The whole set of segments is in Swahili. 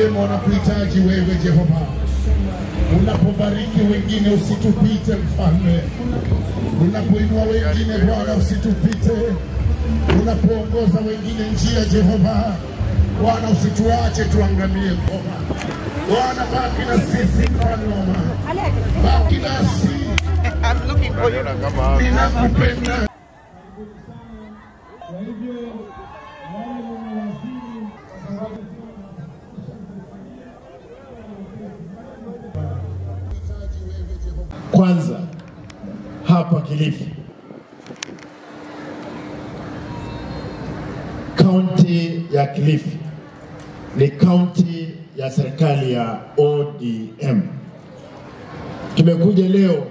Wanakuhitaji wewe Jehova. Unapobariki wengine usitupite Mfalme. Unapoinua wengine Bwana usitupite. Unapoongoza wengine njia Jehova, Bwana usituache tuangamie Bwana. Bwana baki na sisi Bwana. Baki nasi. I'm looking for you. Ninakupenda. Kwanza hapa Kilifi, kaunti ya Kilifi ni kaunti ya serikali ya ODM. Tumekuja leo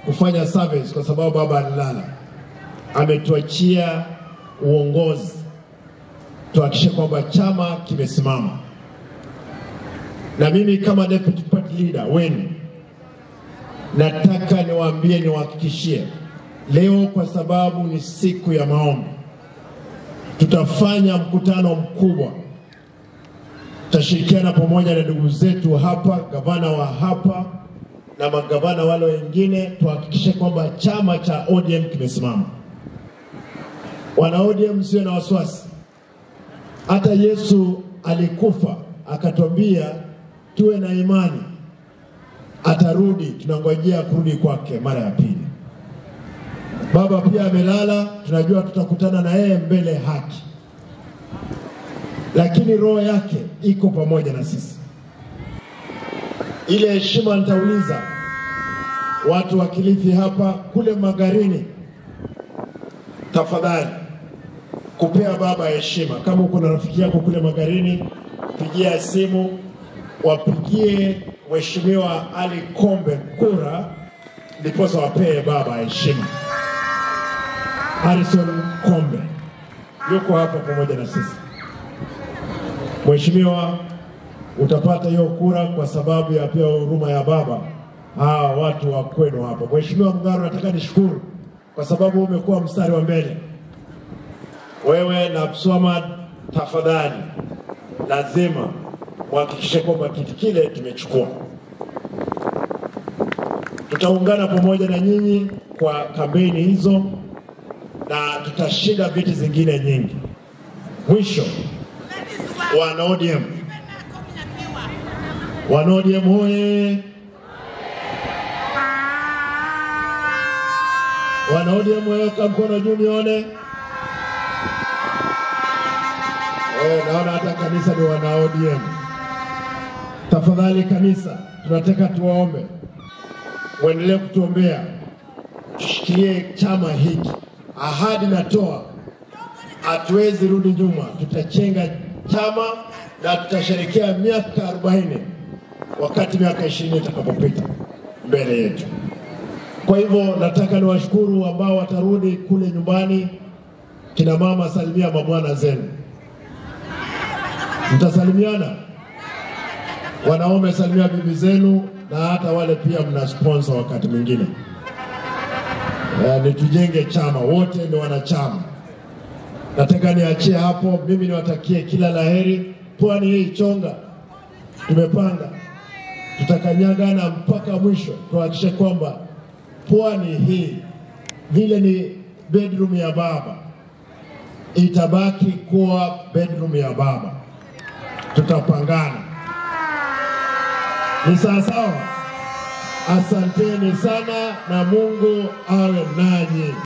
kufanya service kwa sababu baba alilala, ametuachia uongozi tuhakikishe kwamba chama kimesimama. Na mimi kama deputy party leader wenu nataka niwaambie, niwahakikishie leo, kwa sababu ni siku ya maombi, tutafanya mkutano mkubwa. Tutashirikiana pamoja na ndugu zetu hapa, gavana wa hapa na magavana wale wengine, tuhakikishe kwamba chama cha ODM kimesimama. Wana ODM, msiwe na wasiwasi. Hata Yesu alikufa akatuambia tuwe na imani, atarudi. Tunangojea kurudi kwake mara ya pili. Baba pia amelala, tunajua tutakutana na yeye mbele haki, lakini roho yake iko pamoja na sisi. Ile heshima nitauliza watu wa Kilifi hapa, kule Magarini, tafadhali kupea baba heshima. Kama uko na rafiki yako kule Magarini, pigia simu, wapigie Mheshimiwa Ali Kombe kura, ndiposa wapee baba heshima. Harrison Kombe yuko hapa pamoja na sisi. Mheshimiwa, utapata hiyo kura kwa sababu ya pia huruma ya baba hawa watu wa kwenu hapa. Mheshimiwa Mngaro, nataka nishukuru kwa sababu umekuwa mstari wa mbele. Wewe na Abdulswamad, tafadhali lazima muhakikishe kwamba kiti kile tumechukua. Tutaungana pamoja na nyinyi kwa kampeni hizo na tutashinda viti zingine nyingi. Mwisho, wana ODM, wana ODM hoye! Wana ODM weka mkono juu nione. Naona hata kanisa ni wana ODM. Tafadhali kanisa, tunataka tuwaombe muendelee kutuombea, tushikilie chama hiki. Ahadi natoa, hatuwezi rudi nyuma. Tutachenga chama na tutasherehekea miaka 40 wakati miaka 20 itakapopita mbele yetu. Kwa hivyo nataka niwashukuru ambao watarudi kule nyumbani. Kina mama, salimia mabwana zenu. Mtasalimiana? Wanaume, salimia bibi zenu, na hata wale pia mna sponsor wakati mwingine. Ni tujenge chama, wote ni wanachama. Nataka niachie hapo. Mimi niwatakie kila laheri. Pwani hii chonga, tumepanga tutakanyagana mpaka mwisho, tuhakikishe kwamba pwani hii vile ni bedroom ya baba itabaki kuwa bedroom ya baba. Tutapangana. Ni sawa sawa? Asanteni sana na Mungu awe nanyi.